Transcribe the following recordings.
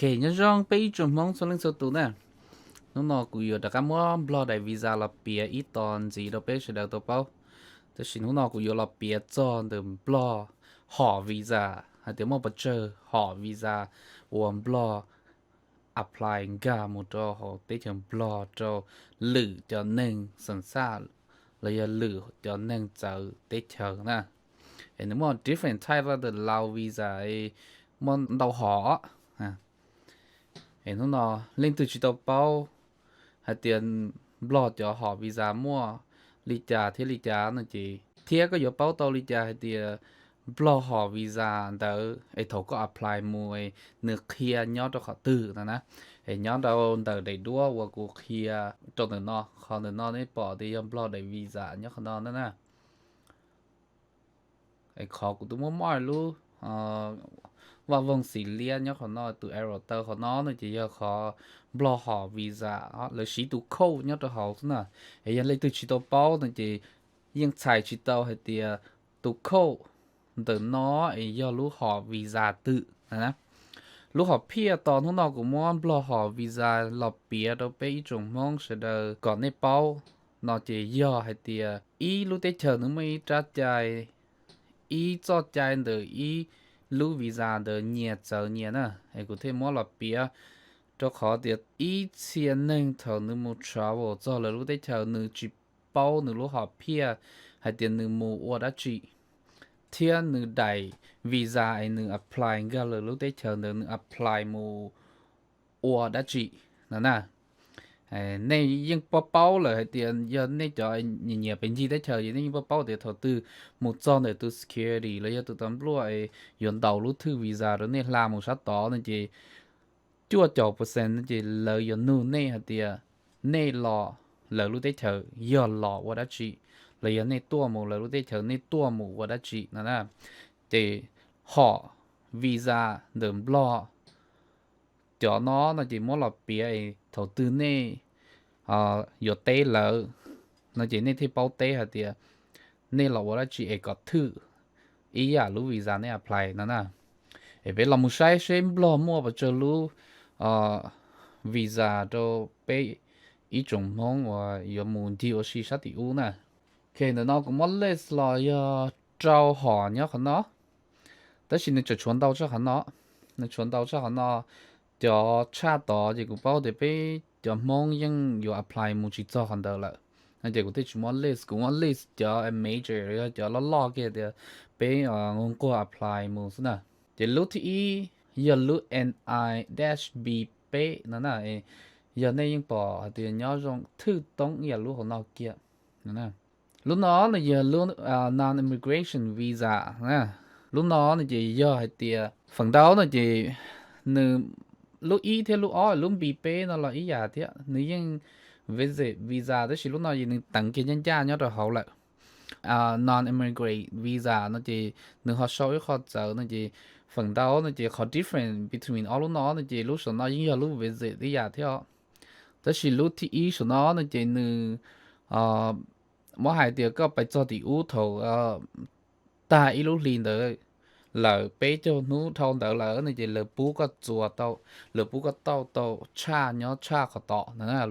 Ok, nyob zoo peb ib tsoom Hmoob txhua leej txhua tus na. Hnub no kuv yuav rov qab muab Nplog daim visa los piav ib tog ntxiv rau peb sawv daws tau paub. Tab sis hnub no kuv yuav los piav txog ntawm Nplog hom visa, hais tias muaj pes tsawg hom visa uas Nplog apply nkag mus rau hauv teb chaws Nplog rau lwm cov neeg xeem xaj los yog lwm cov neeg txawv teb chaws na. Es nws muaj different type of the Lao visa, muaj ntau hom. Es hnub no leej twg tsis tau paub hais tias Nplog cov hom visa muaj li cas thiab li cas no ces, thiab koj yuav paub tau li cas hais tias Nplog hom visa ntawd es thaum koj apply mus es nws qhia nyob rau qhov twg no na. Es nyob rau ntawm daim duab uas kuv qhia rau ntawm no, qhov ntawm no nej pom tias yog Nplog daim visa nyob qhov no na. Qhov kuv twb muab muab lub vaj voog xim liab nyob qhov no, tus arrow taw qhov no no ces yog qhov Nplog hom visa, lawv siv tus code nyob rau hauv xwb na. Es yog leej twg tsis tau paub no ces yeej txhais tsis tau hais tias tus code ntawm no es yog lub hom visa twg na. Lub hom phiaj tos hnub no kuv muab Nplog hom visa los piav rau peb ib tsoom Hmoob sawv daws kom nej paub no ces yog hais tias ib lub teb chaws nws muaj ib rab cai, ib txoj cai ntawm ib lub visa ntawd nyias txawv nyias na. Es kuv thiaj muab los piav, rau qhov tias ib txhia neeg thaum nws mus travel txog lawv lub teb chaws nws tsis paub nws lub hom phiaj hais tias nws mus ua dab tsi, thiab nws daim visa es nws apply nkag lawv lub teb chaws ntawd nws apply mus ua dab tsi no na. Nej yeej paub paub lawm hais tias yog nej cov nyiam nyiam pes ncig teb chaws ces nej yeej paub paub tias thaum twg mus txog ntawm tus security los yog tus tas npluaj es yuav ntaus lub thwj visa rau nej hla mus sab tod no ces cuaj caum percent no ces lawv yuav nug nej hais tias nej los lawv lub teb chaws yog los ua dab tsi, los yog nej tuaj mus lawv lub teb chaws nej tuaj mus ua dab tsi no na. Ces hom visa ntawm Nplog cov no no ces muab los piav es thaum twg nej yuav teb lawv no ces nej thiaj paub teb hais tias nej los ua dab tsi es kom thwj ib yam lub visa nej apply no na. Es peb los mus saib seb Nplog muaj pes tsawg lub visa rau peb ib tsoom Hmoob uas yuav mus ncig ua si sab tim ub na. Ok, ntawm no kuv muab list los yog rau hom nyob qhov no, tab sis nws tseem tshuav ntau tshaj qhov no. Nws tshuav ntau tshaj qhov no. Cov tshaj tod ces kuv paub tias peb cov Hmoob yeej yuav apply mus tsis txog qhov ntawd lawm no ces kuv thiaj tsis muab list. Kuv muab list cov major, yog cov loj loj kiag tias peb nquag apply mus xwb na. Ces lub thib ib yog lub N I dash B peb no na. Yog nej yeej pom hais tias nyob zoo thwj toob ib yam lub hauv no kiag. Lub no nws yog lub non-immigration visa. Lub no no ces yog hais tias feem ntau no ces nws, lub ib thiab lub ob, lub B peb no los ib yam thiab, nws yeej visit visa tab sis lub no ces nws teev kiag ncaj ncaj nyob rau hauv lawm. Non-immigrant visa no ces nws ho sau ib qho txawv no ces feem ntau no ces qhov different between ob lub no no ces lub saum no yeej yog lub visit ib yam thiab os. Tab sis lub thib ib saum no no ces nws muab hais tias koj pais txog tim ub thaum tag ib lub hli ntawd lawm, peb caug hnub dhau ntawd lawm no ces lawv pub koj txuas tau, lawv pub koj tauj tau tshaj nyob tshaj qhov tod na,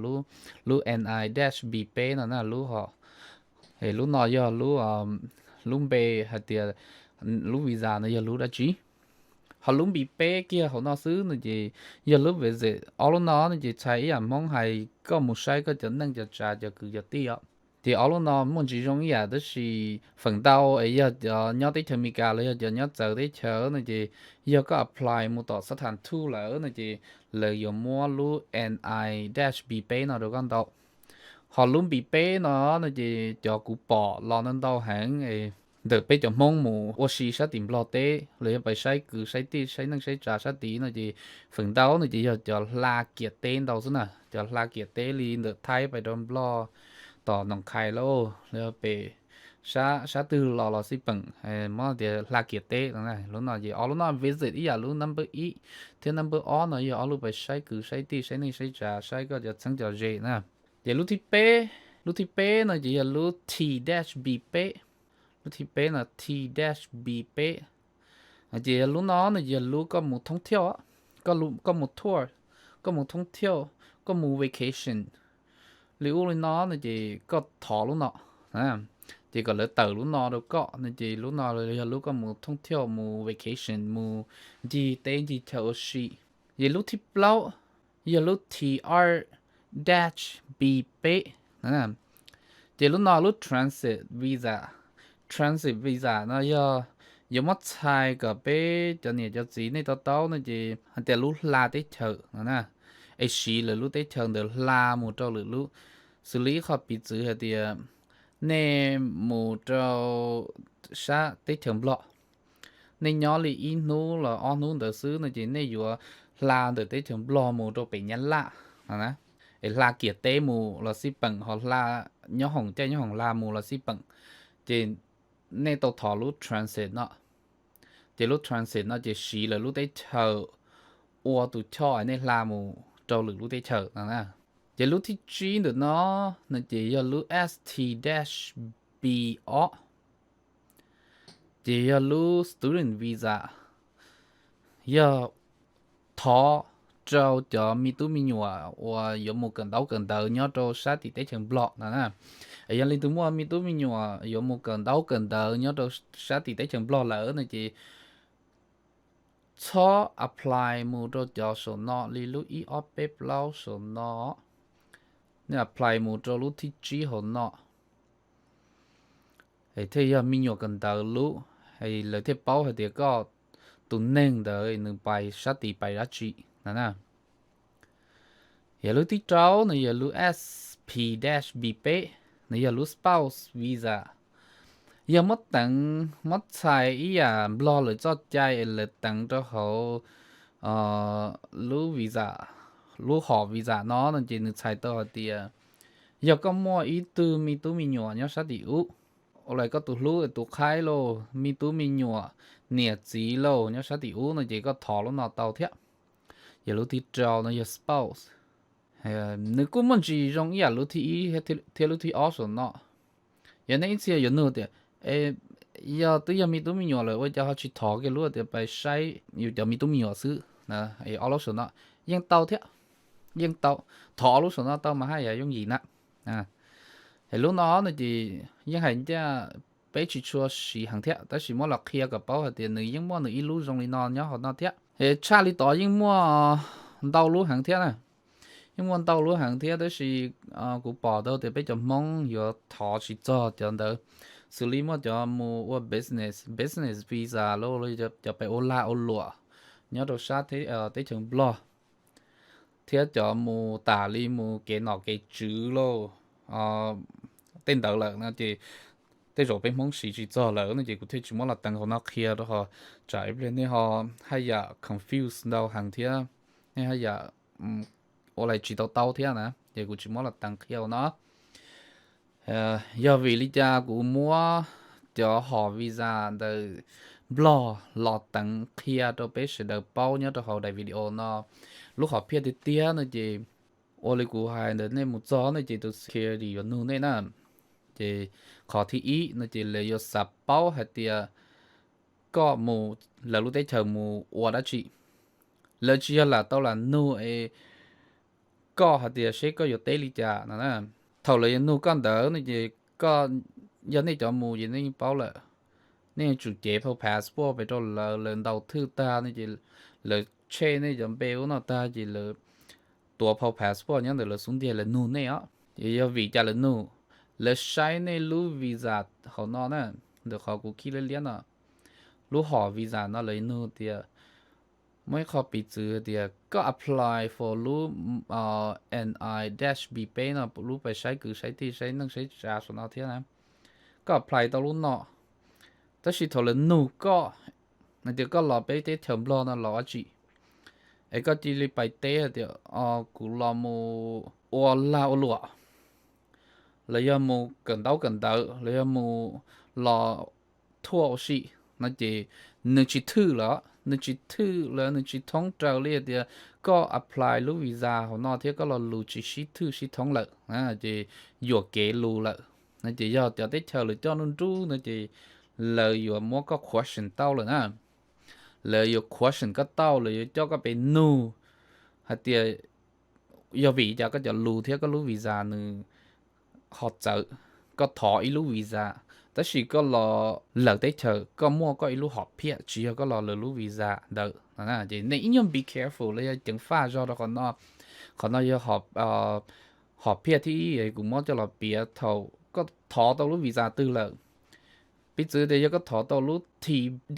lub N I dash B peb no na, lub ho, lub no yog lub, lub npe hais tias lub visa no yog lub dab tsi. Ho lub B peb kiag hauv no xwb no ces yog lub visit. Ob lub no no ces txhais ib yam Hmoob hais koj mus saib koj cov neej cov tsav cov kwv cov tij os. Ces ob lub no muaj ntsis zoo ib yam tab sis feem ntau es yog cov nyob teb chaws Amelikas los yog cov nyob txawv teb chaws no ces yog koj apply mus tom sab tham thuj lawm no ces lawv yuav muab lub N I dash B peb no rau koj ntau. Ho lub B peb no no ces cov kuv pom los ntau ntau heev ntawm peb cov Hmoob mus ua si sab tim Nplog teb los yog pais saib kwv saib tij saib neej saib tsav sab tid no ces feem ntau no ces yog cov hla kiam teb ntau xwb na, cov hla kiam teb li ntawm Thaib pais rau Nplog tom Noom Khais lauj, los yog pem sab twg los los xij peem, muab tias hla kiam teb no. Lub no ces ob lub no visit ib yam lub number ib thiab number ob no yog ob lub pais saib kwv saib tij saib neej saib tsav saib koj cov txheeb cov ze na. Ces lub thib peb, lub thib peb no ces yog lub T dash B peb. Lub thib peb no T dash B peb. Ces yog lub no no yog lub koj mus thoob thiauj. koj mus tour, koj mus thoob thiauj, koj mus vacation li ub li no no ces koj thov lub no. Ces kom lawv tawm lub no rau koj no ces lub no yog lub koj mus thoob thiauj, mus vacation, mus ncig teb ncig chaw ua si. Ces lub thib plaub yog lub T R dash B peb. Ces lub no lub transit visa. Transit visa no yog yuav muab txhais kom peb cov niam cov txiv nej to taub no ces hais tias lub hla teb chaws no na, es siv lawv lub teb chaws ntawd hla mus rau lwm lub. Xws li ib qho piv txwv hais tias nej mus rau sab teb chaws Nplog, nej nyob li ib hnub los ob hnub ntawd xwb no ces nej yuav hla ntawm teb chaws Nplog mus rau pem Nyab Laj no na, es hla kiag teb mus los xij peem, ho hla nyob hoom caij nyob hoom hla mus los xij peem, ces nej tau thov lub transit no. Ces lub transit no ces siv lawv lub teb chaws ua tus choj nej hla mus rau lwm lub teb chaws no na. Ces lub thib tsib ntawm no no ces yog lub S T dash B ob, ces yog lub student visa, yog thov rau cov me tub me nyuam uas yuav mus kawm ntaub kawm ntawv nyob rau sab tim teb chaws Nplog no na. Yog leej twg muaj me tub me nyuam yuav mus kawm ntaub kawm ntawv nyob rau sab tim teb chaws Nplog lawm no ces txhob apply mus rau cov saum no li lub ib ob peb plaub saum no. Nej apply mus rau lub thib tsib hauv no, thiaj yog me nyuam kawm ntawv lub, lawv thiaj paub hais tias koj tus neeg ntawd nws pais sab tid pais dab tsi no na. Yog lub thib rau no yog lub S P dash B peb, nws yog lub spouse visa. Yog muab teev muab txhais ib yam Nplog lawv txoj cai es lawv teev rau hauv lub visa, lub hom visa no no ces nws txhais tau hais tias yog koj muaj ib tug me tub me nyuam nyob sab tim ub, ua li koj tus hlub tus qhaib lauj, me tub me nyuam, niam txiv lauj nyob sab tim ub no ces koj thov lub no tau thiab. Yog lub thib rau no yog spouse. Nws kuj muaj ntsis zoo ib yam lub thib ib thiab lub thib ob saum no. Yog nej ib txhia yuav nug tias, yog twb yog me tub me nyuam lawm ua cas ho tsis thov kiag lub tias pais saib yus cov me tub me nyuam xwb, ob lub saum no yeej tau thiab. Yeej tau, thov ob lub saum no tau mas haj yam yooj yim na. Es lub no no ces yeej hais ncaj peb tsis tshua siv heev thiab, tab sis muab los qhia kom paub hais tias nws yeej muaj nws ib lub zoo li no nyob hauv no thiab. Es tshaj li tod yeej muaj ntau lub heev thiab na. Yeej muaj ntau lub heev thiab, tab sis kuv pom tau tias peb cov Hmoob yuav thov tsis txog cov ntawd. Xws li muaj cov mus ua business, business visa lauj, cov pem ua lag ua luam nyob rau sab teb chaws Nplog, thiab cov mus tas li mus kev nom kev tswv lauj, tej ntawd lawm no ces tej zaum peb Hmoob siv tsis txog lawm no ces kuv thiaj tsis muab los teev hauv no qhia rau, ho tsam ib pliag nej ho haj yam confuse ntau heev thiab, nej haj yam ua li tsis tau taub thiab na, ces kuv tsis muab los teev qhia hauv no. Yog vim li cas kuv muab cov hom visa ntawm Nplog los teev qhia rau peb sawv daws paub nyob rau hauv daim video no? Lub hom phiaj tiag tiag no ces ua li kuv hais ntawd, nej mus txog no ces tus security yuav nug nej na. Ces qhov thib ib no ces lawv yuav xav paub hais tias koj mus lawv lub teb chaws mus ua dab tsi. Lawv tsis yog lam tau lam nug es koj hais tias seb koj yuav teb li cas no na. Thaum lawv yuav nug koj ntawd no ces koj, yog nej cov mus ces nej yeej paub lawm. Nej yuav tsum cev phau passport pes rau lawv, lawv ntaus thwj tag no ces lawv check nej cov npe ub no tag ces lawv tuav phau passport nyob ntawm lawv xub ntiag lawv nug nej os. Ces yog vim cas lawv nug? Lawv saib nej lub visa hauv no na, ntawm qhov kuv khij liab liab no, lub hom visa no lawv nug tias, muaj ib qho piv txwv tias koj apply for lub N I dash B peb no, lub pais saib kwv saib tij saib neej saib tsav saum no thiab na. Koj apply tau lub no, tab sis thaum lawv nug koj hais tias koj los peb teb chaws Nplog no los ua tsi, es koj cia li pais teb hais tias, o, kuv los mus ua lag ua luam, los yog mus kawm ntaub kawm ntawv, los yog mus los thuaj ua si, no ces nws tsis thwj lawm, nws tsis thwj lawm, nws tsis thoob raws li hais tias koj apply lub visa hauv no thiab koj lo lus tsis sib thwj sib thoob lawm, ces yuam kev lus lawm. No ces yog cov teb chaws lawv coj nruj nruj no ces lawv yuav muab koj question tau lawm na. lawv yuav question koj tau, lawv yuav coj koj pem nug hais tias yog vim li cas koj cov lus thiab koj lub visa nws ho txawv, koj thov ib lub visa, tab sis koj los lawm teb chaws koj muaj koj ib lub hom phiaj, tsis yog koj los lawv lub visa ntawd no. Ces nej ib nyuag be careful los yog ceev faj zog rau qhov no. Qhov no yog hom phiaj thib ib kuv muab coj los piav thaum koj thov tau lub visa twg lawm. Piv txwv tias yog koj thov tau lub T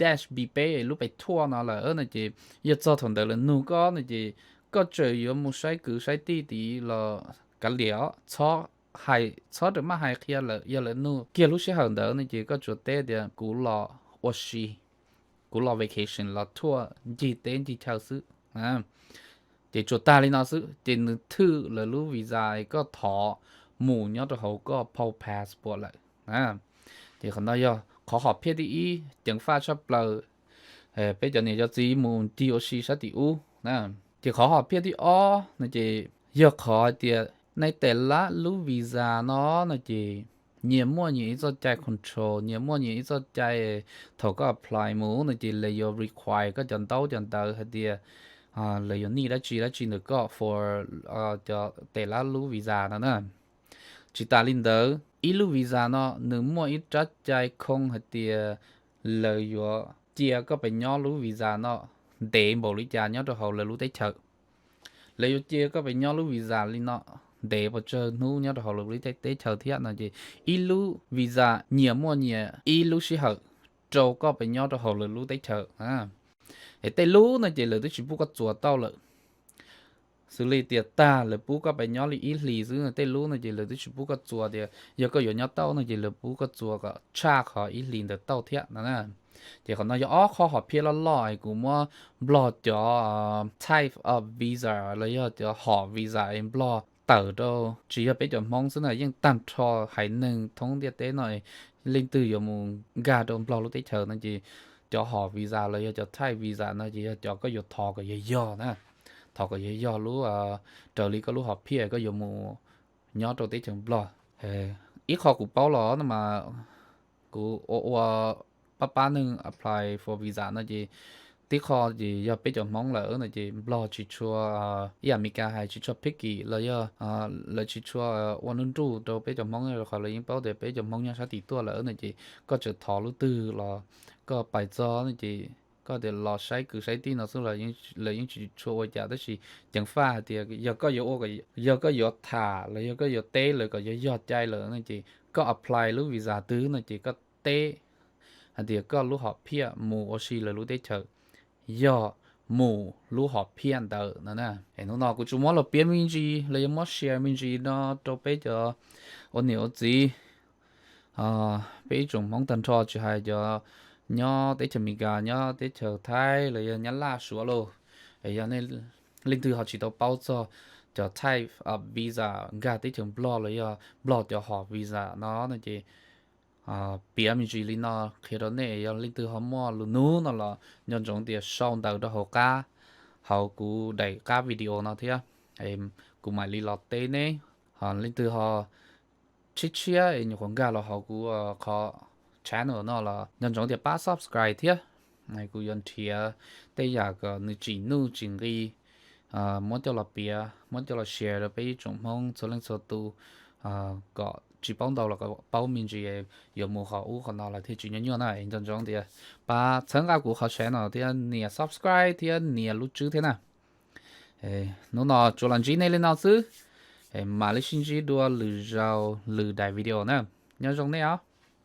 dash B peb lub pem thuaj no lawm no ces yog txog thaum ntawd lawv nug koj no ces koj tseem yuav mus saib kwv saib tij tid los kav liam os, txhob hais, txhob rawm maj hais qhia lawm. Yog lawv nug kiag lub sij hawm ntawd no ces koj tsuas teb tias kuv los ua si, kuv los vacation los thuaj ncig teb ncig chaw xwb. Ces tsuas tag li no xwb ces nws thwj lawv lub visa koj thov mus nyob rau hauv koj pau passport lawm. Ces qhov no yog qhov hom phiaj thib ib ceev faj tshaj plaws. Peb cov niam cov txiv mus ncig ua si sab tim ub na. Ces qhov hom phiaj thib ob no ces yog qhov hais tias nej tej lab lub visa no no ces nyias muaj nyias ib txoj cai control, nyias muaj nyias ib txoj cai. Thaum koj apply mus no ces lawv yuav require koj cov ntaub cov ntawv hais tias lawv yuav nij dab tsi dab tsi ntawm koj for cov tej lab lub visa no na. Tsis tas li ntawd, ib lub visa no nws muaj ib rab cai khoo hais tias lawv yuav cia koj pem nyob lub visa no ntev npaum li cas nyob rau hauv lawv lub teb chaws. Lawv yuav cia koj pem nyob lub visa li no ntev pes tsawg hnub nyob rau hauv lawv lub teb chaws thiab no ces ib lub visa nyias muaj nyias ib lub sij hawm rau koj pem nyob rau hauv lawv lub teb chaws. Es tej lub no ces lawv twb tsis pub koj txuas tau lawm. Xws li tias tag lawv pub koj pem nyob li ib hlis xwb, tej lub no ces lawv twb tsis pub koj txuas tias yog koj yuav nyob tau no ces lawv pub koj txuas kom tshaj qhov ib hlis ntawd tau thiab no na. Ces qhov no yog ob qho hom phiaj loj loj es kuv muab Nplog cov type of visa los yog cov hom visa es Nplog tawm rau tsis yog peb cov Hmoob xwb na, yeej tag nrho haiv neeg thoob ntiaj teb no, leej twg yuav mus nkag rau Nplog lub teb chaws no ces cov hom visa los yog cov type visa no ces yog cov koj yuav thov kom yog yog na, thov kom yog yog lub raws li koj lub hom phiaj koj yuav mus nyob rau teb chaws Nplog. Ib qho kuv paub los no mas kuv ua ua pab pab neeg apply for visa no ces tib qho ces yog peb cov Hmoob lawm no ces Nplog tsis tshua, ib yam Meskas hais tsis tshua picky los yog lawv tsis tshua ua nruj nruj rau peb cov Hmoob, rau qhov lawv yeej paub tias peb cov Hmoob nyob sab tim tuaj lawm no ces koj tseem thov lub twg los koj pais txog no ces koj tias los saib kwv saib tij no xwb los lawv yeej tsis tshua ua cas, tab sis ceev faj hais tias yog koj yuav ua, yog koj yuav tham los yog koj yuav teb lawv kom yog yog cai lawm no ces koj apply lub visa twg no ces koj teb hais tias koj lub hom phiaj mus ua si lawv lub teb chaws yog mus lub hom phiaj ntawd no na. Es hnub no kuv tsuas muab los piav me ntsis los yog muab share me ntsis no rau peb cov ua niam ua txiv, peb ib tsoom Hmoob tag nrho tsis hais cov nyob teb chaws Amelikas, nyob teb chaws Thaib los yog Nyab Laj, Suav lauj, es yog nej leej twg ho tsis tau paub txog cov type of visa nkag teb chaws Nplog los yog Nplog cov hom visa no no ces piav me ntsis li no qhia rau nej, yog leej twg ho muaj lus nug no los nco ntsoov tias sau ntawv rau hauv qab, hauv kuv daim qab video no thiab, kuv mam li los teb neb. Ho leej twg ho tshiab tshiab es nyuam qhuav nkag los hauv kuv qhov channel no los nco ntsoov tias pab subscribe thiab. Kuv yuav nrhiav tej yam kom nws tsim nuj tsim nqi, muab coj los piav, muab coj los share rau peb ib tsoom Hmoob txhua leej txhua tus kom tsis paub ntau los kom paub me ntsis, yuav mus qhov ub qhov no los thiaj tsis nyuaj nyuaj na. Nco ntsoov tias pab txhawb nqa kuv qhov channel thiab nias subscribe thiab nias lub tswb thiab na. Hnub no tsuas los ntsib nej li no xwb, mam li sib ntsib dua lwm zaus lwm daim video na. Nyob zoo nej os.